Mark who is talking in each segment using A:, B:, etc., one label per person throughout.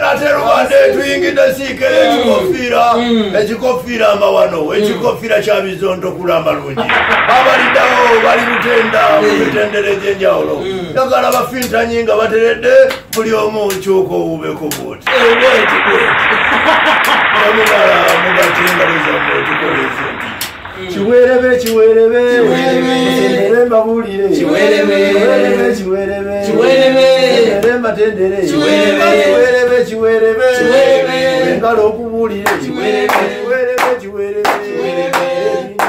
A: Ate Rwanda tuyingidde siike ekikofiira ekikofiira amawano ekikofiira kya bizonto kulamba lungi abaliddawo bali lutenda mu mitendera egy'enjawulo njagala bafintanyi nga bateredde buli omu nkyuka owuubeko bwoti omumala mugate engalo zammwe tukola ezembi. Kiwerebe kiwerebe kiwerebe mbabulire kiwerebe kiwerebe kiwerebe kiwerebe mbatendere kiwerebe kiwerebe kiwerebe kiwerebe engalo okubulire kiwerebe kiwerebe kiwerebe kiwerebe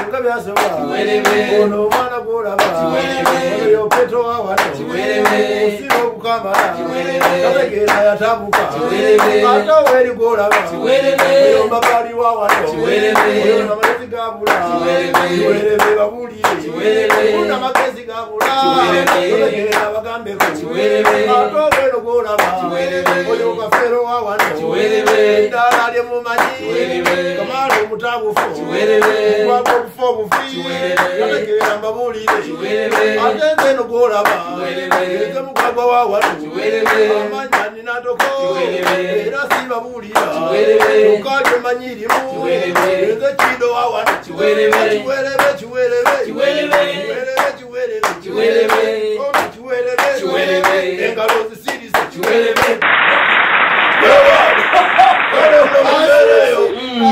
A: nga byasoba kiwerebe ono omwana gw'olaba kiwerebe oyo Peto wa wano kiwerebe osiro okukamala kiwerebe kategeera yatabuka kiwerebe ate oweri gw'olaba kiwerebe oyo mbabali wa wano kiwerebe oyo namagezi gabula kiwerebe babulire kiwerebe una magezi gabula kiwerebe bagambeko kiwerebe ate owero gw'olaba kiwerebe oyo kafero wa wano kiwerebe eddala lye mumanyi kiwerebe kamala omutabufu kiwerebe gwabo obufu obufi kategeera mbabulire kiwerebe ate nze eno gw'olaba kiwerebe nze mugagwa wa wano kiwerebe amanya nina ntoko era sibabuulira kiwerebe kyokka lye mmanyi limu kiwerebe nze Kido wa wano kiwerebe kiwerebe kiwerebe kiwerebe kiwerebe kiwerebe ono kiwerebe kiwerebe engalo zisirise kiwerebe.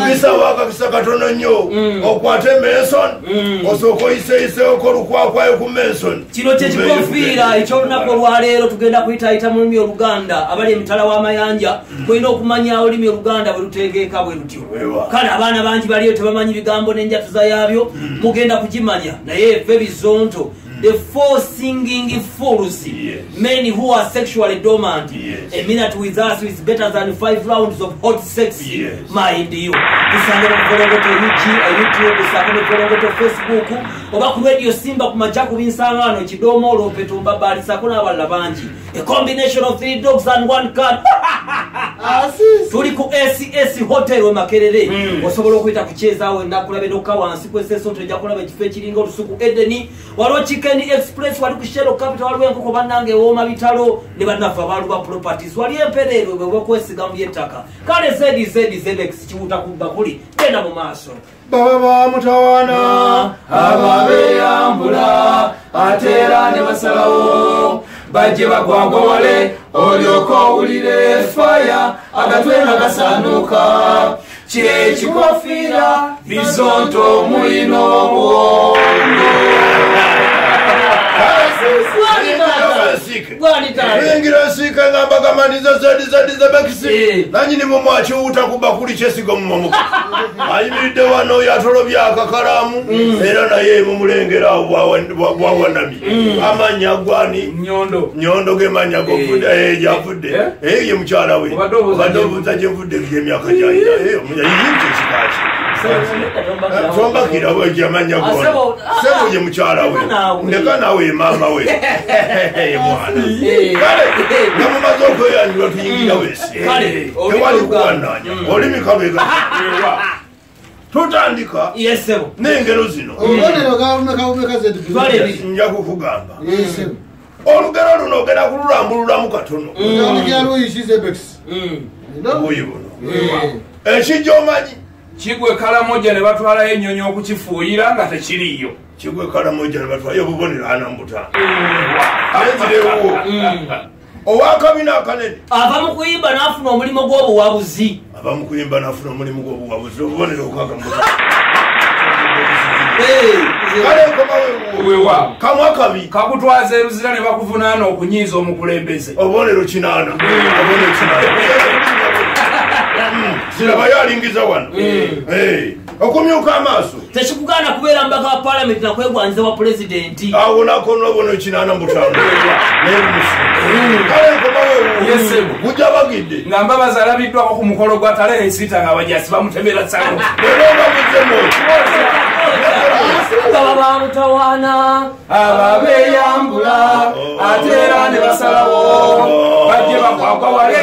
A: Bisawo akakisa katono nnyo okwate Mason osooka oyiseyiseeko olukwakwayo ku Mason.
B: Kino kye kikofiira eky'olunaku olwaleero tugenda kuyitaayita mu lulimi Oluganda. Abali emitala w'amayanja mulina okumanya olulimi Oluganda bwe lutegeeka bwe lutyo. Kale abaana bangi baliyo tebamanyi bigambo n'enjatuza yaabyo, mugenda kugimanya naye ffe bizonto. The four singing fools, yes. Men who are sexually dormant. Yes. A minute with us is better than 5 rounds of hot sex. Yes. Mind you. Tusange ku YouTube, tusange ku Facebook, oba ku Radio Simba ku majja ku binsangano Kidomo Olopeto Mbabali sako n'abalala bangi. A combination of 3 dogs and 1 cat. Tuli ku SCS Hotel we Makerere. Osobola okuyita ku kyezaawo nakulabe n'okka wansi kw'esseso tojja kulaba ekifo ekiringa olusuku Edeni. Waliwo Chicken Express, wali ku Shell Capital, waliwo enkoko bannange ewooma bitalo ne bannaffe abaaluba properties. Wali empereerwe bwe bakwesiga mu by'ettaka. Kale ZZZX kiwuta ku bakuli genda mu maaso.
A: Baba ba mutawaana
C: ababeeyambula ate era ne basalawo bajje bagwagwawale olyoka owulire faya agatwe nga gasaanuuka kye kikofiira bizonto mulina obwongo.
A: Yingira nsiike nga mbagamaniza ZZZX nanyini mumwe akiwuta ku bakuli kyesiga mumwamuka ayimiridde wano yatolobya akakalaamu era naye mumulengera awo bwawanamye amannya gwani
C: Nyondo
A: Nyondo ge mannya g'ovudde gyavudde ye mukyala we obadde obuuza gye nvudde gy'emyaka gyayita yinki ekikaaki tombakira bwe gyamanya gona sebo ye mukyala we ndeka naawe ye maama we ye mwana. Kale nga mumaze okweyanjula tuyingira wesi tewali kuwannaanya olulimi kalwega tutandika n'engero zino nja kukugamba olugero luno ogenda kululambululamu katono buyi buno ekijja omanyi
C: kigwe Kalamoja ne batwalayo ennyonyi okukifuuyira nga tekiriiyo.
A: Kigwe Kalamoja ne batwalayo obubonero 45. Nzirewo owakabina akanene
B: ava mu kuyimba n'afuna omulimu gw'obuwabuzi.
A: Ava mu kuyimba n'afuna omulimu gw'obuwabuzi obubonero 65. Kale nkomawo
C: wewa
A: kamwa kabi
C: kakutwaza eruzira ne bakuvunaana okunyiiza omukulembeze
A: obubonero 8. Obubonero 8. Sirabayo alingiza wano okumyuka amaaso
B: tekikugaana kubeera mbaka wa paalamenti nakwegwanyiza wa pulezidenti
A: awo nakono obubonero 85. Kale nkomawo gujja bagidde
C: nga Mbabazi alabiddwako ku mukolo gwa tarehe 6 nga abajasi bamutemera ssano
A: leero nga muzzemu
B: Baba ba mutawaana
C: ababeeyambula ate era ne basalawo bajje bakwagwawale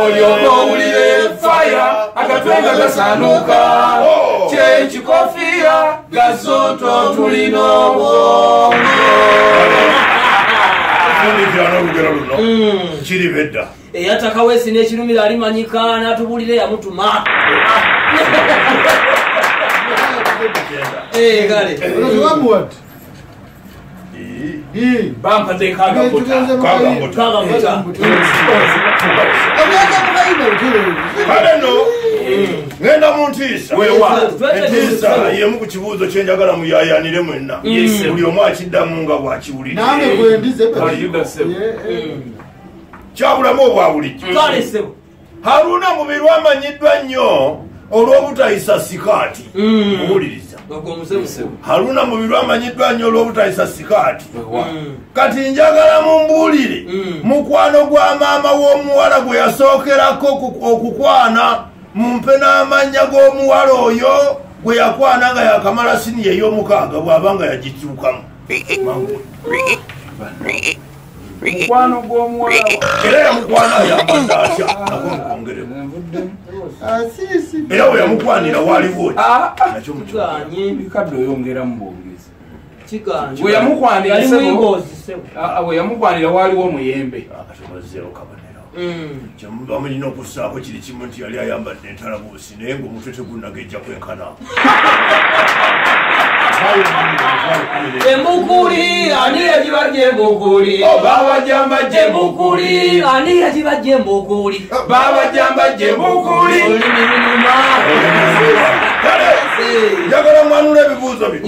C: olyoka owulire faya agatwe nga gasaanuuka kye kikofiira gazonto tulina obwongo.
A: Fundikira n'olugero luno kiriba edda.
B: Eyata Kaweesi n'ekirumira alimanyika n'atubuulira eyamutuma. Kale.
C: Bampadde nkaaga
A: muta. Kale nno ngenda mu ntiisa. Entiisa y'emu ku kibuuzo kye njagala muyaayaanire mwenna. Buli omu akiddamu nga bw'akiwulidde. Kyabulamu obwa bulijjo. Haruna Mubiru amanyiddwa nnyo olw'obutayisa sikaati. Muwuliriza. Haruna Mubiru amanyiddwa nnyo olw'obutayisa sikaati. Kati njagala mumbuulire mukwano gwa maama w'omuwala gwe yasookerako okukwana, mumpe n'amannya g'omuwala oyo gwe yakwana nga yakamala siniya ey'omukaaga bw'aba nga yagituukamu.
C: Mukwano gw'omuwala
A: era yamukwana ayambadde atya nako mukwongereko. Era we yamukwanira waaliwo nakyo
C: mukiganye. Bikadde oyongeramu bwongezi. We yamukwanira waaliwo omuyembe.
A: Akatobazeewo kabonero. Kyemuba mulina okussaako kiri kimu nti yali ayambadde entalabuusi naye ng'omutwe tegunnagejja kwenkana.
B: Embukuli ani yagibajja embukuli?
C: Babajjambajja
B: embukuli ani yagibajja embukuli?
C: Babajjambajja embukuli.
B: Olulimi lunyuma.
A: Kale njagala mwanule ebibuuzo bino.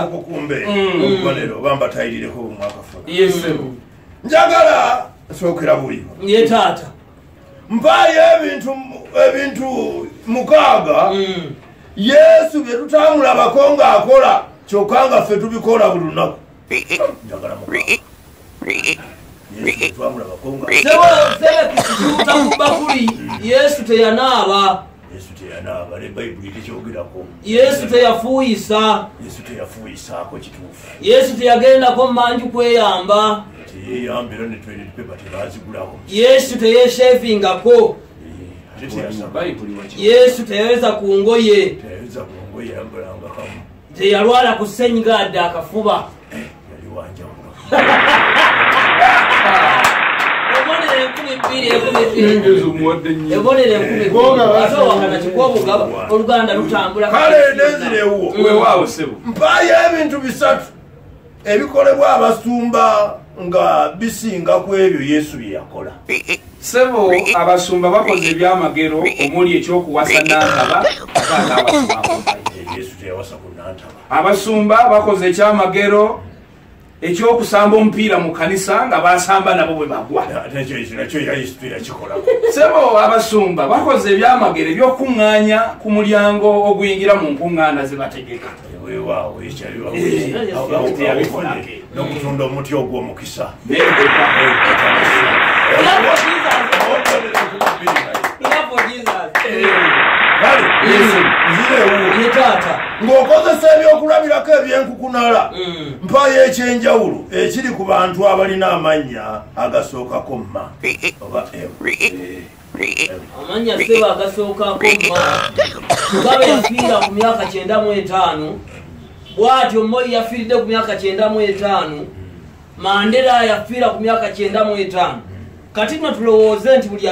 A: Okukumbe obubonero oba mbatayirireko bumwakafuna. Njagala sookera buliwo.
B: Ye taata.
A: Mpaayo ebintu mukaaga Yesu bye tutamulabako ng'akola kyokka nga ffe tubikola buli lunaku. Njagala mukaaga. Yesu bye twamulabako nga
B: Sebe ku bakuli Yesu teyanaaba.
A: Yesu teyanaaba ne Bayibuli tekyogerako.
B: Yesu teyafuuyisa.
A: Yesu teyafuuyisaako kituufu.
B: Yesu teyagendako manju kweyamba.
A: Teyeyambira ne toilet paper tebaazigulako.
B: Yesu teyeshavingako. Yesu teyaweza ku ngoye.
A: Teyaweza ku ngoye yambalanga kamu.
B: Teyalwala ku ssenyiga adde akafuba.
A: Yali wanjawulo.
B: Ebonero 2000 Ebonero 2000 Ate owakana kikwobugaba Oluganda lutambula.
A: Kale nenzira ewuwo.
C: Weewaawo ssebo.
A: Mpaayo ebintu bisatu ebikolebwa abasumba nga bisinga ku ebyo Yesu bye yakola.
C: Ssebo abasumba bakoze ebyamagero omuli ekyokuwasa Nantaba ate
A: Yesu teyawasa ku Nantaba.
C: Abasumba bakoze ekyamagero ekyokusamba omupiira mu kanisa nga basamba nabo bwe bagwa.
A: Nakyo Yesu teyakikolako.
C: Ssebo abasumba bakoze ebyamagero ebyokuŋŋaanya ku mulyango oguyingira mu nkuŋŋaana ze bategeka.
A: Weewaawo ekyaliwo n'okutunda omuti ogw'omukisa. Ng'okozesa ebyokulabirako ebyenkukunala mpaayo ekyenjawulo ekiri ku bantu abalina amannya agasookako mma oba m.
B: Amannya ssebo agasookako mma. Mugabe yafiira ku myaka 95. Bw'atyo Moi yafiiridde ku myaka 95. Mandela yafiira ku myaka 95. Kati nno tulowooze nti buli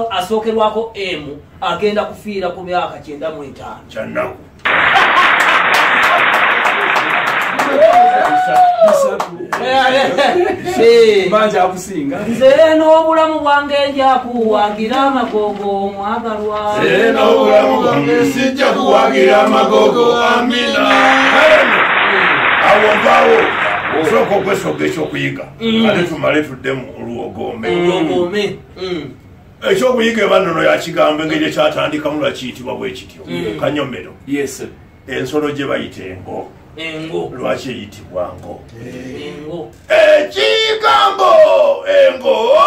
B: asookerwako M agenda kufiira ku myaka 95.
A: Kyannaku.
C: Manja akusinga.
B: Nze n'obulamu bwange nja kuwagira amagogo omwagalwa.
A: Nze n'obulamu bwange sijja kuwagira amagogo. Amina. Awo nvaawo. Osooka okwesoga ekyokuyiga. Ate tumale tuddemu olwogombe.
B: Olwogombe.
A: Ekyokuyiga eba nnono ya kigambo engeri ekyatandikamu lwakiyitibwa bwe kityo. Kanyomero.
C: Yes.
A: Ensolo gye bayita engo.
B: Engo.
A: Lwaki eyitibwa ngo?
B: Engo.
A: Ekigambo engo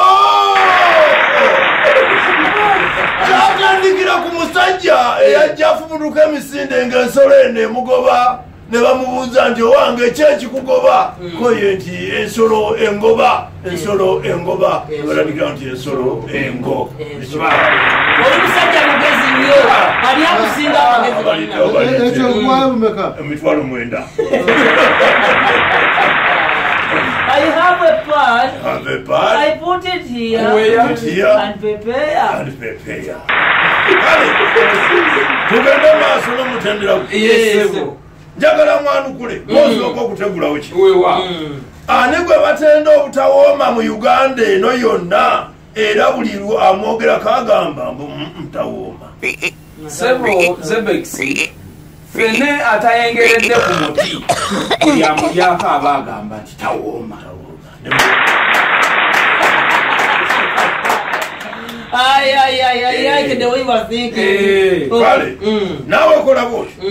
A: kyatandikira ku musajja eyajja afubutuka emisinde ng'ensolo eno emugoba ne bamubuuza nti owange ki ekikugoba? Ko ye nti ensolo engoba, ensolo engoba. Ne batandikira nti ensolo engo.
B: Oli musajja mugezi nnyo, ani akusinga amagezi?
D: Ekyo mumeka?
A: 9,000.
B: I have a pass. pad.
A: Have a pad.
B: I put it here.
C: Where?
A: Put it here.
B: And prepare.
A: And prepare. Kale, tugende maaso n'omutendera.
C: Yes.
A: Njagala mwanukule, osooka okutegulawo ki?
C: Wewa.
A: Ani gwe batenda obutawooma mu Uganda eno yonna, era buli amwogerako agamba mbu ntawooma.
C: Sebo Zebex, fene atayengeredde ku muti buli amulyako aba agamba nti tawooma.
B: Ay, ay, ay, ay, I the way you were thinking.
A: Kale, naawe kola bw'otyo.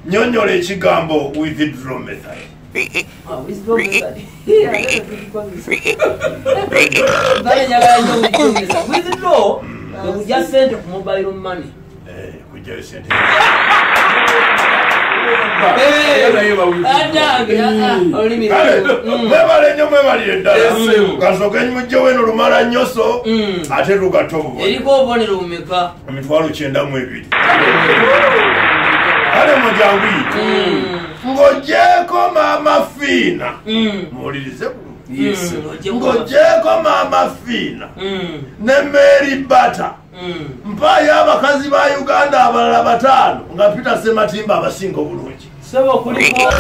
A: Nnyonnyola ekigambo withdraw method.
B: Withdraw method. Withdraw, okujja ssente ku mobile money.
A: Kujjayo ssente. Mwebale nnyo, mwebalire ddala. Kasooke mugyewo eno lumala nnyo so ate lugatta obubonero.
B: Eriko obubonero bumeka?
A: 92,000. Kale mujanguyite. Ng'ogyeko Maama Fiina. Muwulirize bulungi. Ng'ogyeko Maama Fiina ne Mary Bata. Mpaayo abakazi ba Uganda abalala 5 nga Peter Sematimba abasinga obulungi.
B: Sebo kuliko.